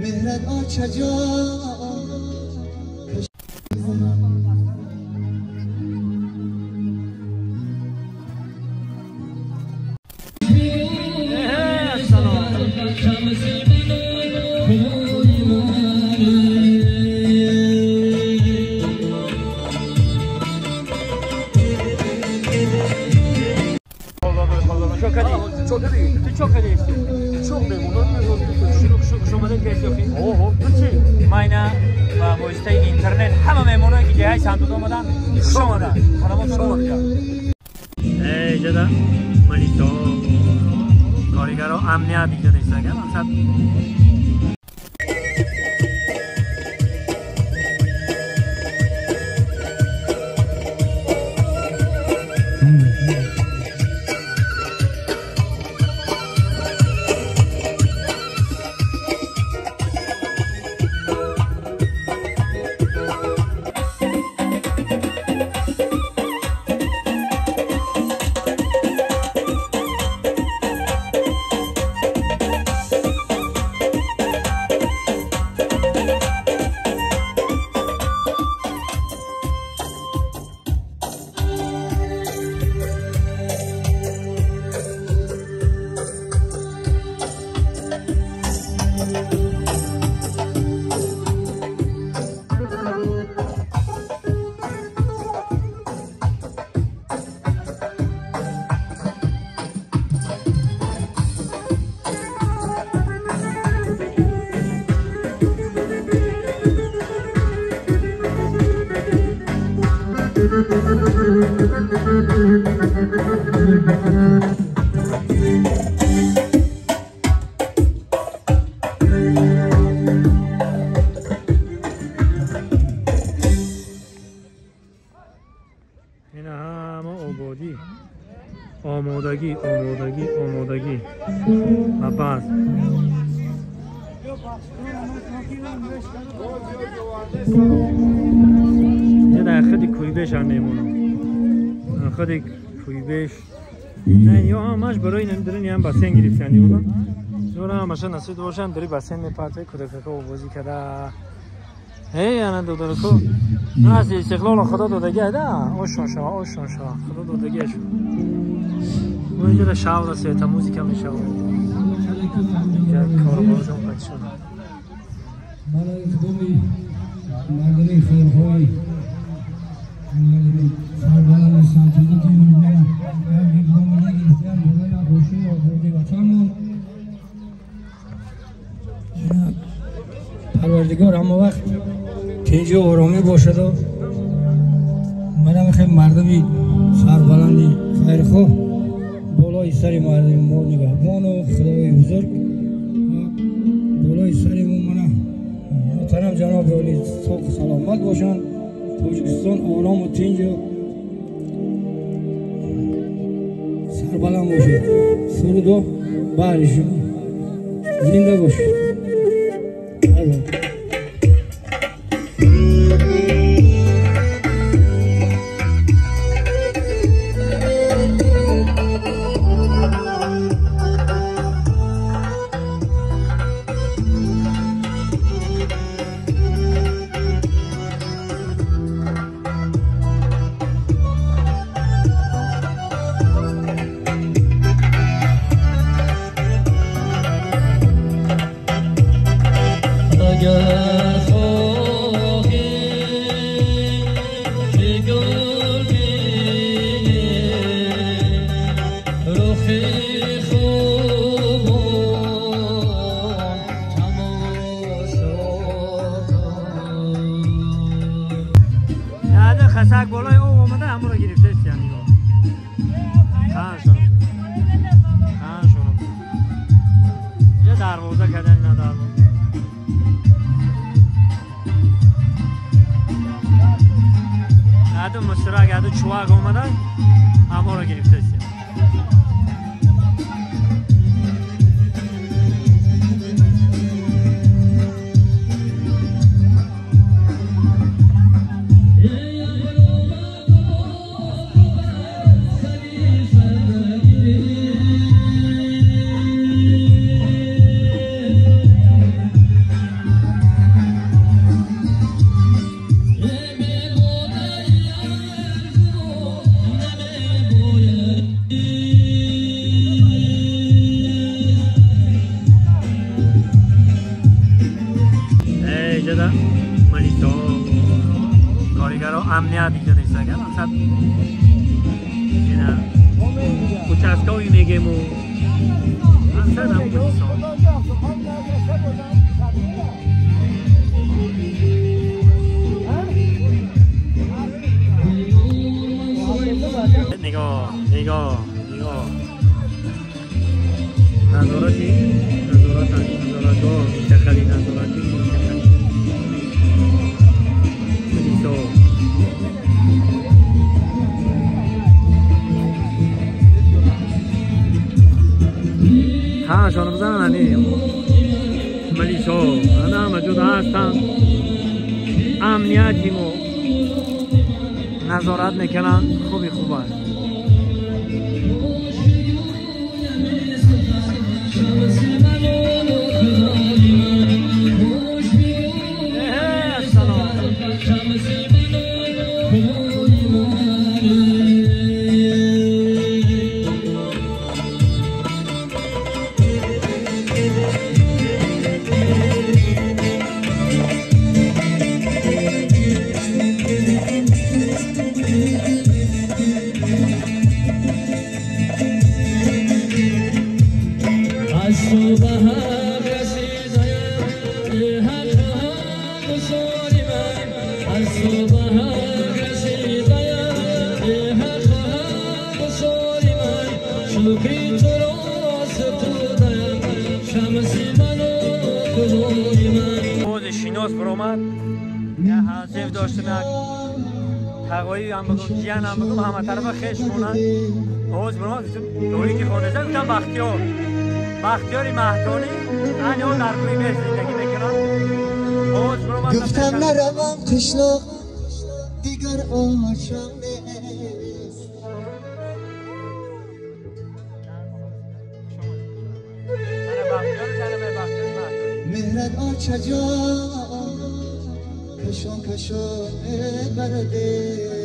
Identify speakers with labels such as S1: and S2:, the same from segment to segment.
S1: مهرت آچه جا
S2: آمادگی آمادگی آمادگی و بعد یه در خود کویبش هم میمونم خود کویبش نه یا همش برای نمیدونی هم بسین گرفتن دیگه دور همش نصیب باشن داری بسین میپرته کودکا بازی کرده هی انا دادارکو از استقلال خدا دادگی ده اوشون شوا اوشون شوا خدا دادگی شو اونجا شاور سه تا موزیک هم میشه اینجا کاروبارشون قطع شده
S3: برای اقدامی مردمی خیرخواهی مردمی سربلند سنتوزی که می‌بینم یک اقدام نگرفتن برای خوشی و آزادی وطنمون پروردگار همه وقت تنجی و آرامی باشد و منم خیلی مردمی سربلندی خیرخواه بالای سر مردم ما نگهبان و خدای بزرگ بالای سر ما منم محترم جناب عالی صاحب سلامت باشند. تاجیکستان آرام و تنج و سربلند باشید. سرود و بهر شما زنده باشید.
S2: خسک بالای او آمده همون را گرفته است یعنی خان یه دروازه کردن اینا دروازه ادو مسترک ادو چواق آمده همون را گرفته است. Мақсад ина участковый мегему. Мақсад ҳам полисо. نگاه نگاه نگاه نظاراتی نظارات نظارتگاه منتقلی نظارتی منتقلی پلیسا ها شانو بزنن هنی ملیسا همه جدا هستن امنیتی مو نظارت میکنن خوبی خوب است. تقایی هم بگم جیان هم بگم همه طرف خیش مونن آواز برآمد دوری که خانه زد گفتم بختیار بختیاری مهتانی انی ها در کوی بیش زندگی میکنن آواز برآمد
S1: گفتم نروم قشلاق دیگر آشم نیست مهرت آچه جان کشان کشان برده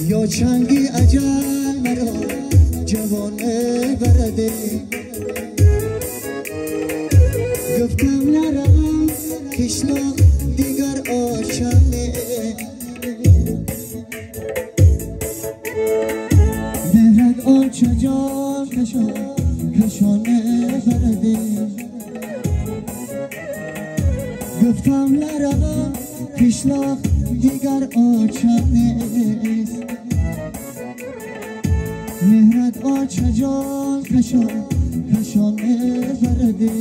S1: یا چنگی اجل مرا جوان برده گفتم نروم قشلاق دیگر آشم مهرت آنچه جان کشان کشان برده گفتم نروم قشلاق دیگر آشم نیست مهرت آچه جان کشان کشان برده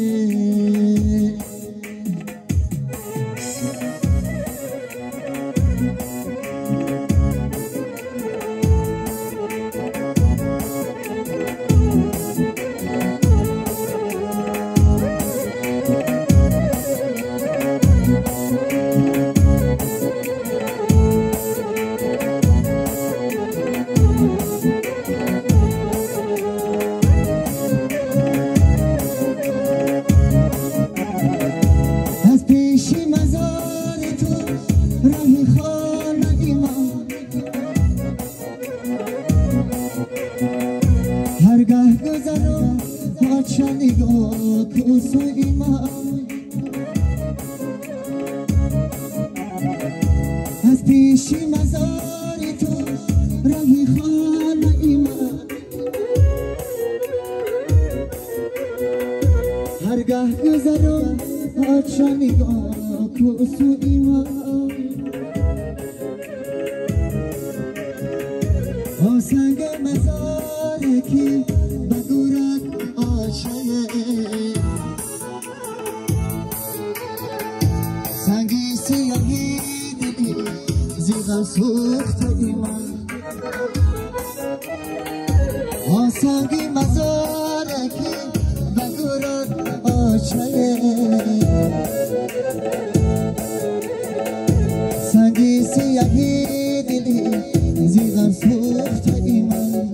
S1: از پیشی مزار تو راهی خانه ایمان هرگاه گذرم آچه نگاه کو سوی من سنگ مزار کی بگورد آچه سیاهی دلی زیغم سوخته ایمان آسانگی مزارکی بگورد آچه سنگی سیاهی دلی زیغم سوخته ایمان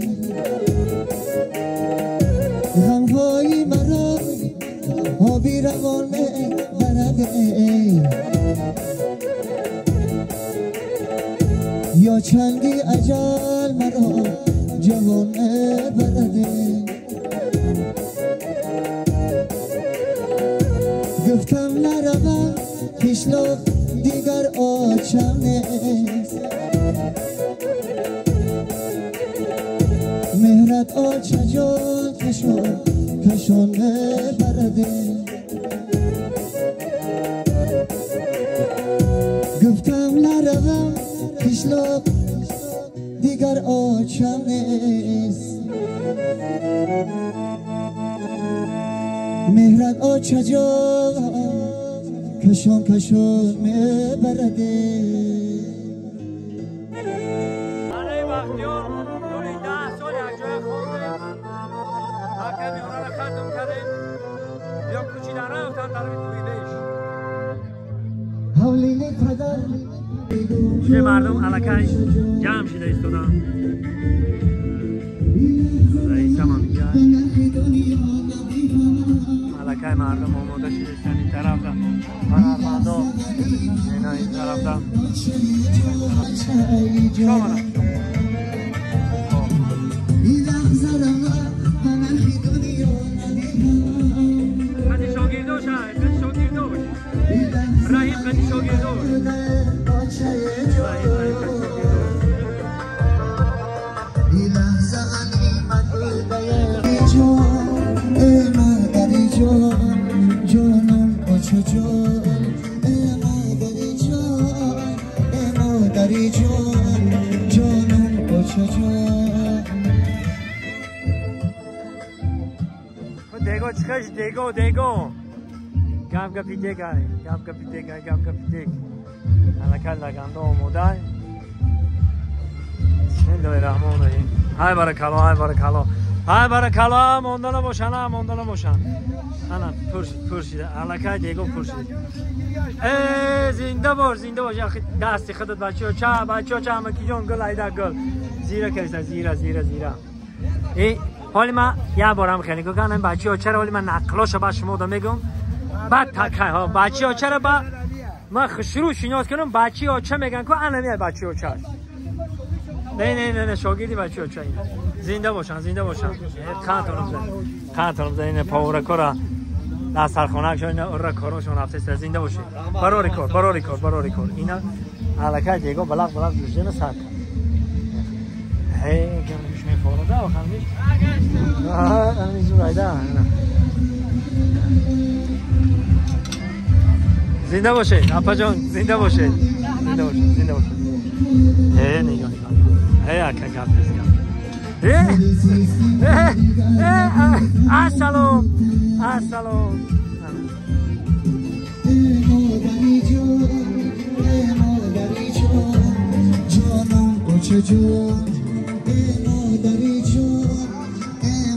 S1: غمهای مرا آبی روان برده یا چنگی اجل مرا جوان برده گفتم نروم کشلاق دیگر آچم نیست مهرت آچه جان کشان کشان برده گفتم نروم کشلاق دیگر آچم نیست مهرت آچه جان کشان کشان میبرده
S2: من بختیار طول 10 سال یک جای خوندیم حکمی اونا را ختم کردیم یا کوچیدن رفتن طرف توی بیش چه مردم علاکه جمع شده ایستادن رئیس هم میگه علاکه مردم آماده شده ایستن این طرف دا هنرمندا اینا این طرف دا شما قدی شاگردوش قدی شاگردوش رحیم قدی شاگردوش دیگو چخش دیگو دیگو گم گپی دیگای گم گپی دیگای گم گپی دیگ الکل لگندو آماده بسم الله الرحمن الرحیم های بارکالله های بارکالله های بارکالله مونده نباشن مونده نباشن انا پرشید الکل دیگو پرشید ای زنده باش زنده باش دست خودت بچه‌ها چه بچه‌ها چه همکی جان گل ایدا گل زیرا کیسه زیرا زیرا زیرا ای حالی ما یه بارم خیلی گفتم بچه‌ها چرا حالی من نقلاشو به شما میگم بعد تک ها بچه‌ها چرا با من شروع شناس کنم بچه‌ها چه میگن که انا میای بچه‌ها چه نه نه نه نه شاگردی بچه‌ها چه اینا زنده باشن زنده باشن خاطرم زنده خاطرم زنده پاورکورا در سرخانه شون اینا اور کاراشون رفته زنده باشه براری کار براری کار براری کار اینا الکه دیگه بلغ بلغ جوجه سر هی گرمش میفورده و خرمیش زنده باشه آپا جان زنده باشه زنده باشه زنده باشه هی نگاه نگاه هی اکا گپ گپ السلام السلام
S1: مادری جان مادری جان جانم بچه جان مادری جان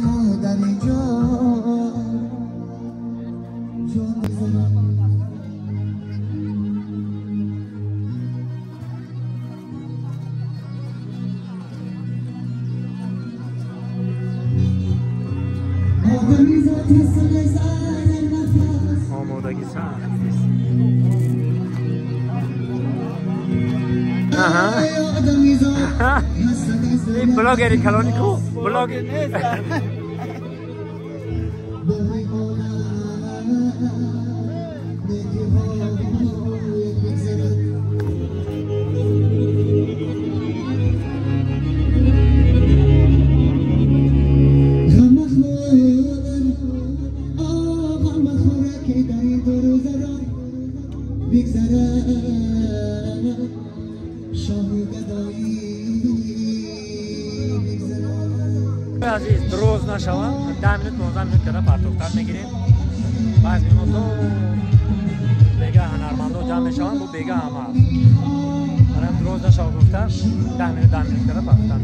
S1: مادری جان جان
S2: آمادگی سخت نیست. این بلاگری کلانی کو بلاگ عزیز دروز نشوم 10 minute 15 minute کده پرتوختن میگیریم. بعض میمون تو دیگه هنرمندا جمع میشون با Бега ҳама аст. Манам дроз нашава гуфта, 10 минут, 10 минут кара пахтан.